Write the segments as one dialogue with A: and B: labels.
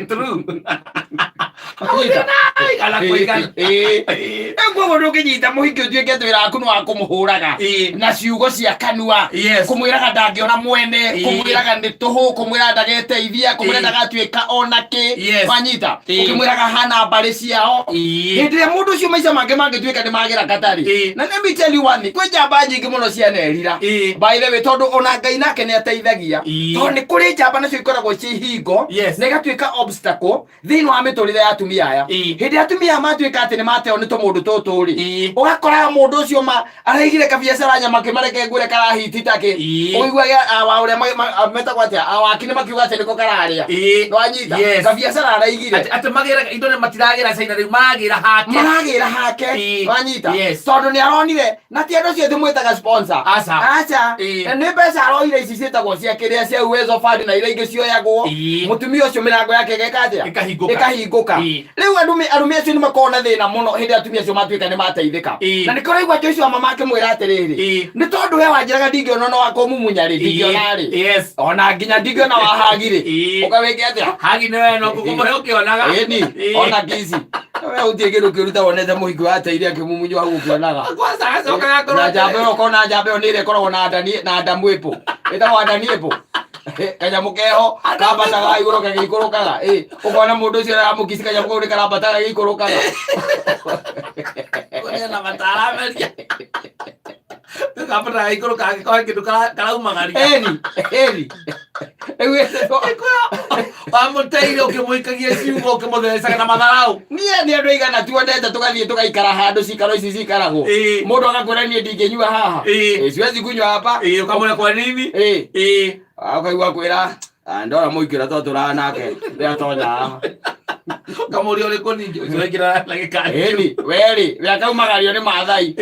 A: True. Aigana kũigana.
B: Rĩu koguo ndũngĩnyita mũhiki ũtuĩke atĩ wĩra waku nĩ wa kũmũhũraga na ciugo cia kanua, kũmwĩraga ndangĩona mwene, kũmwĩraga nĩ tũhũ, kũmwĩraga ndageteithia, kũmwĩra ndagatuĩka ona kĩ. Wanyita? Ũkĩmwĩraga hana mbarĩ ciao. Hĩndĩ ĩrĩa mũndũ ũcio maica make mangĩtuĩka nĩ magĩra katarĩ. Na let me tell you one thing, kwĩ njamba nyingĩ mũno cianerira. By the way, tondũ ona Ngai nake nĩ ateithagia. Tondũ nĩ kũrĩ njamba nacio ikoragwo ciĩ ihingo na igatuĩka obstacle thĩinĩ wa mĩtũrĩre ya atumia aya. Hĩndĩ ĩrĩa atumia aya matuĩka atĩ nĩ mateo nĩ tũmũndũ tũtũ rĩ, ũgakoraga mũndũ ũcio ma araigire kabiacara nyama kĩmareke ngwĩre karahiti takĩ. Ũiguage awa ũrĩa metagwo atĩa, awaki nĩ makiuga atĩ nĩko kararĩa. Nĩwanyita? Kabiacara araigire.
A: Atĩ magĩraga indo nĩ matiragĩra China rĩu maragĩra hake.
B: Maragĩra hake. Wanyita? Tondũ nĩ aronire na ti andũ acio atĩ mwĩtaga sponsor.
A: Aca.
B: Aca. Na nĩ mbeca aroire ici ciĩtagwo cia kĩrĩa cia Uwezo Fund na iria ingĩ cioyagwo. Mũtumia ũcio mĩrango yake ĩgeka atĩa?
A: Ĩkahingũka.
B: Ĩkahingũka. Rĩu arũme acio nĩ makoragwo na thĩna mũno hĩndĩ ĩrĩa atumia acio matuĩka nĩ mateithĩka. Na nĩkĩo ũraigua Joshua mama akĩmwĩra atĩrĩrĩ, nĩ tondũ we wanjĩraga ndingĩona ona wa kũmumunya rĩ, ndingĩona rĩ. Ona nginya ndingĩona wa hagi rĩ. Ũka wĩke atĩa?
A: Hagi nĩ we no kũmũhe ũkĩonaga.
B: Ĩni, ona kici. We gũtirĩ kĩndũ kĩũru ta wonete mũhiki wa teire akĩmumunywo hau ũkĩonaga.
A: Kwanza acoka agakorwo
B: Na njamba ĩyo ũkona njamba ĩyo nĩ ĩrĩa ĩkoragwo na ndani na ndamwĩpũ. Ĩtagwo ndaniĩpũ. Kanyamũ keho kambataga igũrũ gagĩikũrũkaga. Ĩ, ũkona mũndũ ũcio aramũkici kanyamũ kau nĩ karambataga gagĩikũrũkaga.
A: Kũrĩa na matarameria. Kambataga gagĩikũrũkaga angĩkorwo he kĩndũ karaumagaria.
B: Ĩni, ĩni. Rĩu ĩtagwo
A: Wamũteire ũkĩmũikagia ciugo ũkĩmũthecaga na matharau.
B: Niĩ nĩ andũ aigana tuonete tũgathiĩ tũgaikara handũ cikaro ici cikaragwo. Mũndũ agakwĩra niĩ ndingĩnyua haha. Siwezi kunywa hapa.
A: Ũkamwĩra kwa nini?
B: Ũkaigua kwĩra "Ah, ndora mũingĩ ũrĩa twatũraga nake ndĩratonya haha."
A: Ũkamũria ũrĩkũ ningĩ ũcio wekĩra na gĩkari.
B: Ĩni, werĩ, we akaumagario nĩ Maathai.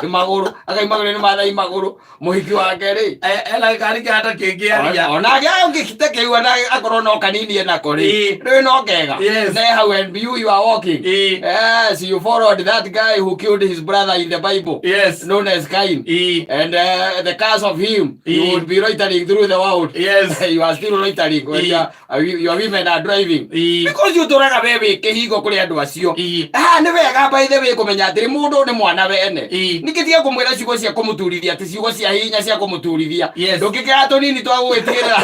B: Magũrũ, akaumagario nĩ Maathai magũrũ. Mũhiki wake rĩ.
A: Ena gĩkari kĩhana kĩngĩ aria.
B: Ona ũngĩkite kĩu ona akorwo no kanini enako rĩ. Rĩu no kega. Ne hau and you are walking. Yes, you followed that guy who killed his brother in the Bible. Known as Cain. And the curse of him, you would be loitering through the world. You are still loitering when your women are driving. Because you tũraga we wĩ kĩhingo kũrĩ andũ acio. Haha nĩ wega by the way kũmenya atĩrĩ mũndũ nĩ mwana wene. Ningĩ tiga kũmwĩra ciugo cia kũmũturithia atĩ ciugo cia hinya cia kũmũturithia. Ndũngĩkĩra tũnini twa gũgĩtigĩrĩra.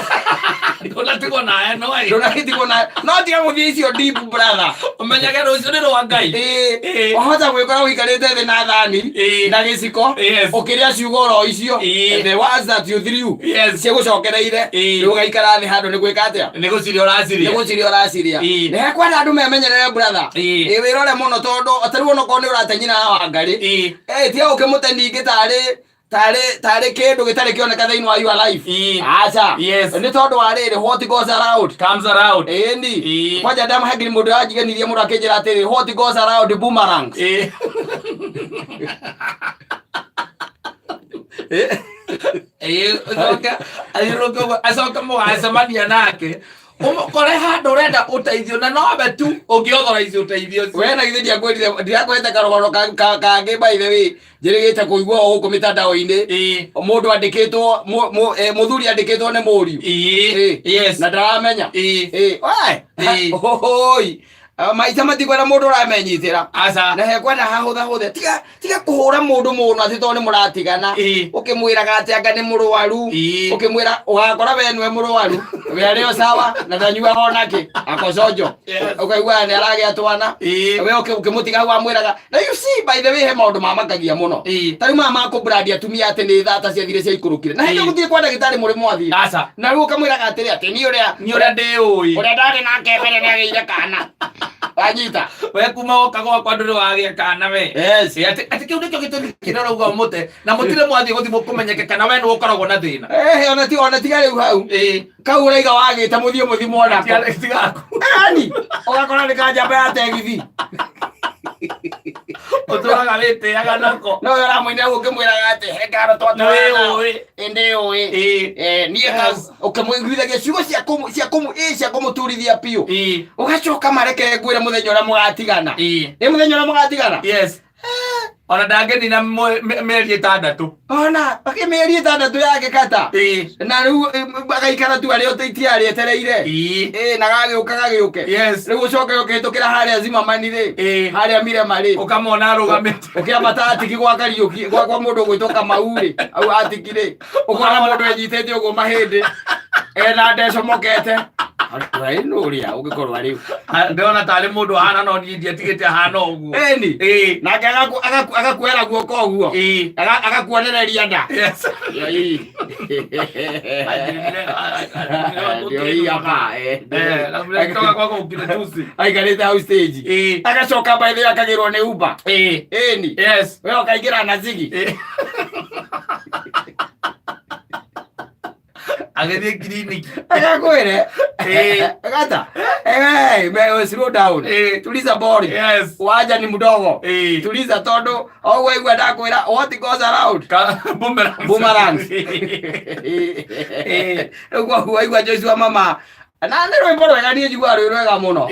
A: Ndũnatigwo nawe no ĩ.
B: Ndũnagĩtigwo nawe. No tiga gũthiĩ icio deep brother.
A: Ũmenyage rũciũ nĩ rwa Ngai.
B: Wahota gwĩkora ũikarĩte thĩ na thani na gĩciko ũkĩrĩa ciugo oro icio. The words that you threw ciĩgũcokereire. Rĩu ũgaikara thĩ handũ nĩ gwĩka atĩa?
A: Nĩ gũciria ũraciria.
B: Nĩ gũciria ũraciria. Nĩ hekwenda andũ memenyerere brother. Ĩ wĩrore mũno tondũ ta rĩu onokorwo nĩ ũrate nyina wa Wangarĩ. Tiga ũkĩmũte ningĩ tarĩ tarĩ tarĩ kĩndũ gĩtarĩ kĩoneka thĩinĩ wa your life. Aca. Nĩ tondũ wa rĩrĩ, what goes around
A: comes around.
B: Ĩni. Kwanja ndamahengeri mũndũ anjiganirie mũno akĩnjĩra atĩrĩ, what goes around boomerangs.
A: Acoke athiũrũrũke ũguo, acoke mũgacemania nake ũmũkore handũ ũrenda ũteithio na nowe tu ũngĩauthorize ũteithio ũcio.
B: We na githĩ ndiakwĩrire ndirakũhete karũgano kangĩ by the way njĩrĩgĩte kũigua o gũkũ mĩtandao-inĩ. Mũndũ andĩkĩtwo mũthuri andĩkĩtwo nĩ mũriũ. Na ndaramenya. Oe. Hoi. Maica matikwenda mũndũ ũramenyitĩra.
A: Aca.
B: Na hekwenda hahũthahũthe. Tiga tiga kũhũra mũndũ mũno atĩ tondũ nĩ mũratigana. Ũkĩmwĩraga atĩ anga nĩ mũrwaru. Ũkĩmwĩra ũgakora we nĩwe mũrwaru. We arĩ o sawa na ndanyuaga onakĩ. Akoconjo. Ũkaigua nĩ aragĩa twana. We ũkĩmũtiga hau wamwĩraga. Na you see by the way he maũndũ mamakagia mũno. Ta rĩu maya ma kũbrand atumia atĩ nĩ thata ciathire ciaikũrũkire. Na hĩndĩ gũtirĩ kwa ndagĩtarĩ mũrĩ mwathiĩ.
A: Aca.
B: Na rĩu ũkamwĩraga atĩrĩ atĩ niĩ ũrĩa
A: Niĩ ũrĩa ndĩũĩ.
B: Ũrĩa ndarĩ nake mbere nĩ agĩire kana. Wanyita?
A: We kuma woka gwakwa ndũrĩ wagĩa kana we. Atĩ kĩu nĩkĩo gĩtũmi kĩrĩa ũrauga ũmũte na mũtirĩ mwathiĩ gũthimwo kũmenyeke kana we nĩwe ũkoragwo na thĩna.
B: Ona tiga rĩu hau. Kau ũraiga wagĩte mũthiĩ mũthimwo nako.
A: Tigaku.
B: Ani, ũgakora nĩ kanjamba ya tegithi.
A: Ũtũraga wĩtĩaga nako.
B: No we ũramũinĩra ũkĩmwĩraga atĩ he ngaro twatũraga nao.
A: Nĩwĩũĩ.
B: Ĩ ndĩũĩ. Niĩ kau ũkĩmũiguithagia ciugo cia kũmũ cia kũmũ ĩ cia kũmũturithia biũ. Ũgacoka mareke ngwĩre mũthenya ũrĩa mũgatigana. Ĩ mũthenya ũrĩa mũgatigana.
A: Ona ndangĩnina mĩeri 6.
B: Ona mĩeri 6 yake kata. Na rĩu agaikara tu arĩ ũtĩitie arĩ etereire. Ĩ na gagĩũka gagĩũke.
A: Yes.
B: Rĩu ũcoke ũkĩhĩtũkĩra harĩa Zimmerman rĩ.
A: Harĩa
B: Mirema rĩ.
A: Ũkamona arũgamĩte.
B: Ũkĩambata atiki gwa Kariũki gwa mũndũ ũgwĩtwo Kamau rĩ. Au atiki rĩ. Ũkona mũndũ enyitĩte ũguo mahĩndĩ. Ena ndecomokete. Ngai nũ ũrĩa ũngĩkorwo arĩ.
A: Ndĩrona tarĩ mũndũ ahana no niĩ ndiatigĩte ahana ũguo.
B: Ĩni. Nake agakuoera guoko ũguo. Agakuonereria nda.
A: Yes.
B: Ndio hii hapa.
A: Toka kwako ukire juzi.
B: Aikarĩte hau stage. Agacoka by the way akagĩrwo nĩ Uber. Ĩni.
A: Yes.
B: We ũkaingĩra na zigi.
A: Agĩthiĩ kiriniki.
B: Agakwĩre. Gata. Hey, me slow down. Tuliza bori.
A: Yes.
B: Waja ni mdogo. Tuliza tondu o waigua ndakwĩra what goes around.
A: Boomerangs.
B: Boomerangs. Rĩu koguo waigua Joyce wa mama na nĩ rwĩmbo rwega niĩ njiguaga rwĩ rwega mũno.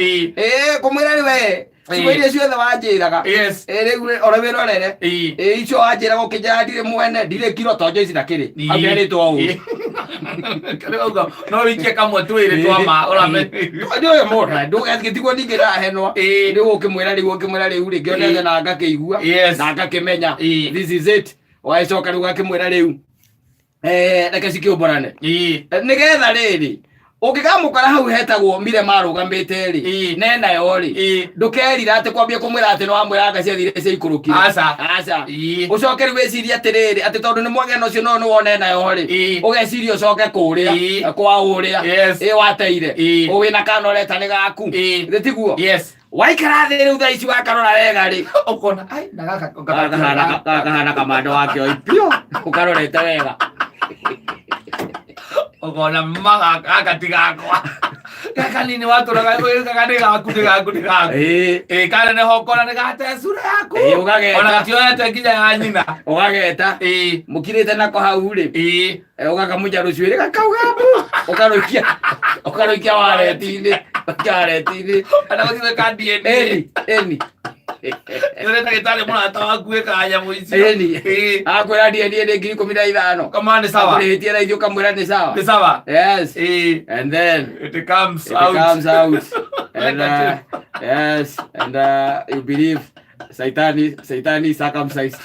B: Kũmwĩra rĩ we ciugo iria ciothe wanjĩraga.
A: Yes.
B: Rĩu ore wĩrorere. Icio wanjĩraga ũkĩnjĩra ndirĩ mwene ndirĩ kiro to Joyce ndakĩrĩ. Akerĩtwo ũũ.
A: Kĩrĩ no wikie kamwe twĩrĩ twa ma ũrame.
B: Nĩ ũyũ mũndũ ndũgagĩtigwo ningĩ ndahenwa. Rĩu ũkĩmwĩra rĩu ũkĩmwĩra rĩu rĩ ngĩonete na ngakĩigua na ngakĩmenya. This is it. Wagĩcoka rĩu ũgakĩmwĩra rĩu reke cikĩũmbũrane. Nĩgetha rĩrĩ ũngĩkamũkora hau hetagwo mire marũgamĩte rĩ nenayo rĩ ndũkerira atĩ kwambia kũmwĩra atĩ nĩwamwĩra anga ciathire ciaikũrũkire.
A: Aca.
B: Aca. Ũcoke rĩu wĩcirie atĩrĩrĩ atĩ tondũ nĩ mwagĩa na ũcio no nĩwone nayo rĩ ũgeciria ũcoke kũrĩa kwa ũrĩa wateire wĩna kana ũreta nĩ gaku. Githĩ tiguo?
A: Yes.
B: Waikara thĩ rĩu thaa ici wakarora wega rĩ
A: ũkona ai na gaka
B: gaka kahana kamando wake oi piũ ũkarorete wega
A: ũkona ma gaka ti gakwa gaka nini watũraga gaka nĩ gaku nĩ gaku nĩ gaku kaneneha ũkona nĩ gate cura yaku
B: ũgageta.
A: Ona gatioete nginya ya nyina.
B: Ũgageta. Mũkirĩte nako hau rĩ ũgakamunja rũcuĩrĩ gakauga mbu ũkarũikia ũkarũikia wareti-inĩ ũkaikia wareti-inĩ.
A: Ana gũthiĩ ka DNA.
B: Ĩni ĩni.
A: Nĩ ndagĩtarĩ mũrata waku ĩkaga nyamũ icio.
B: Ĩni. Akwĩra DNA nĩ 15,000.
A: Kama nĩ sawa.
B: Akũrĩhĩtie na ithuĩ ũkamwĩra nĩ sawa.
A: Nĩ sawa.
B: Yes. And then
A: it comes
B: it
A: out.
B: Comes out. And
A: Like a
B: yes, and you believe Saitani, Saitani circumcised.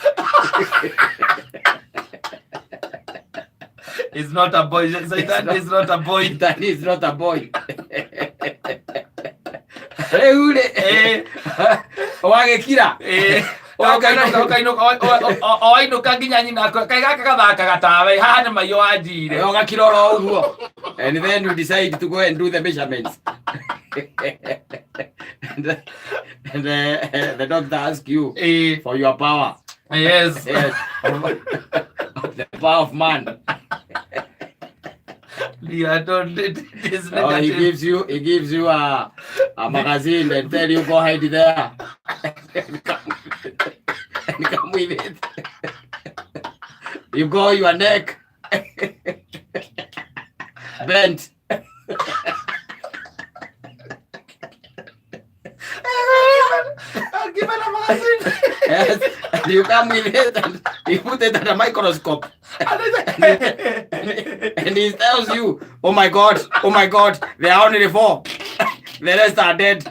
A: It's not a boy. Satan is not a boy.
B: Saitani is not a boy. Rĩu rĩ wagĩkira.
A: Ũkainũka o wainũka nginya nyina kaĩ gaka gathakaga tawe haha nĩ maiyo wanjire.
B: Ũgakira oro ũguo. And then you decide to go and do the measurements. And the doctor asks you for your power.
A: Yes.
B: Yes. The power of man.
A: Yeah, don't it is
B: Oh, he
A: negative.
B: gives you a magazine and tell you go hide there and come with it. You go your neck bent.
A: I'll give it a magazine.
B: Yes, and you come with it and you put it under a microscope. And he tells you, oh my God, there are only four. The rest are dead."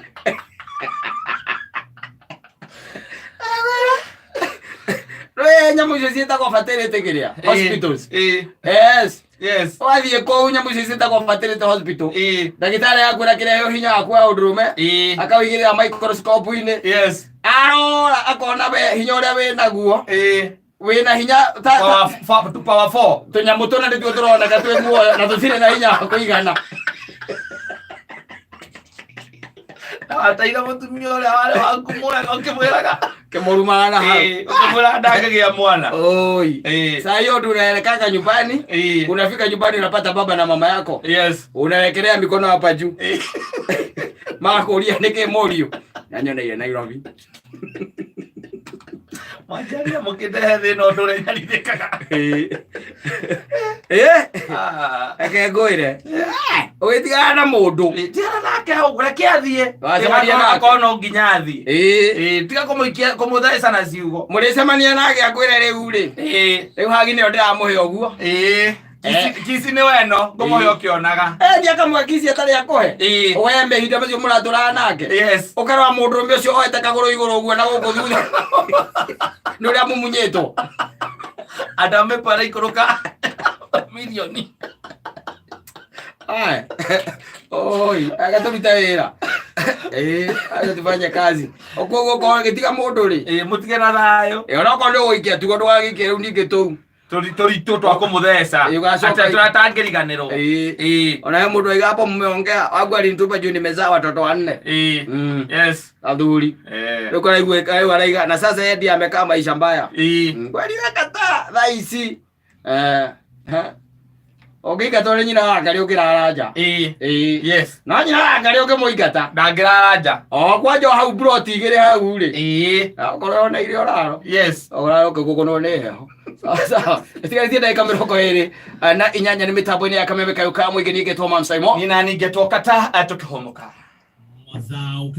B: Rĩ nyamũ icio ciĩtagwo fertility kĩrĩa hospitals. Yes.
A: Yes.
B: Wathiĩ kũu nyamũ icio ciĩtagwo fertility hospital. Ndagĩtarĩ akwĩra kĩrĩa hinya waku wa ũndũrũme akawĩigĩrĩra microscope-inĩ. Arora akona we hinya ũrĩa wĩ naguo wĩna hinya ta
A: Power to power 4.
B: Tũnyamũ tũna nĩtuo tũroneka twĩ muoyo na tũtirĩ na hinya wa kũigana.
A: Wateire mũtumia ũrĩa warĩ waku mwega ũkĩmwĩraga
B: kĩmũrumaga na hau.
A: Ũkĩmwĩraga ndangĩgĩa mwana.
B: Oi. Saa hiyo ndio unaelekanga nyumbani. Unafika nyumbani unapata baba na mama yako. Unawekelea mikono hapa juu. Magakũria nĩkĩ mũriũ. Nanyoneire Nairobi.
A: Mwanjaria mũkĩndehe thĩna ũndũ ũrĩa nyarirĩkaga.
B: Ah. Reke ngwĩre, ũgĩtigana na mũndũ,
A: Tigana nake hau, reke athiĩ.
B: Wacemania nake.
A: Akorwo no nginya athiĩ.
B: Ĩĩ.
A: Tiga kũmũikia, kũmũtheca na ciugo.
B: Mũrĩcemania nake akwĩre rĩu rĩ, rĩu hagi nĩyo ndĩramũhe ũguo.
A: Kici nĩ weno, ngũmũhe ũkĩonaga.
B: Endia kamwe kici atarĩ akũhe. We mehinda macio mũratũraga nake. Ũkarora mũndũrũme ũcio oete kagũrũ igũrũ ũguo na gũkũ thutha nĩ ũrĩa mumunyĩtwo.
A: Andũ a mĩkwa araikũrũka milioni.
B: Aya. Oi, agatũruta wĩra. Acha tufanye kazi. Koguo korwo gĩtiga mũndũ rĩ.
A: Mũtige na thayũ.
B: Onokorwo nĩ ũgũikia tugo ndũgagĩikie rĩu ningĩ tũu.
A: Tũritũ twa kũmũtheca.
B: Ũgacoka-
A: Atĩ tũratangĩriganĩrwo.
B: Ona he mũndũ aiga hapo mmeongea wangu alinitupa juu nimezaa watoto wanne. Athuri. Rĩu karaigua rĩu araiga na sasa yeye ndiye amekaa maisha mbaya. Kweli kata thaa ici. Ha. Ũngĩingatwo nĩ nyina wa ngarĩ ũngĩrara nja.
A: Yes.
B: No nyina wa ngarĩ ũngĩmũingata.
A: Ndangĩrara nja.
B: O kwanja o hau ploti igĩrĩ hau rĩ. Okorwo oneire ũraro. Ũraro ũkĩgũgũnwo nĩ heho. Sawa sawa. Ĩtigarĩtie ndagĩka 28 nĩ mĩtambo-inĩ ya kameme kayũ ka mũingĩ niĩ ngetwo Mam Saimo.
A: Niĩ nani ngetwo Kata, tũkĩhũmũka.
C: Mazao.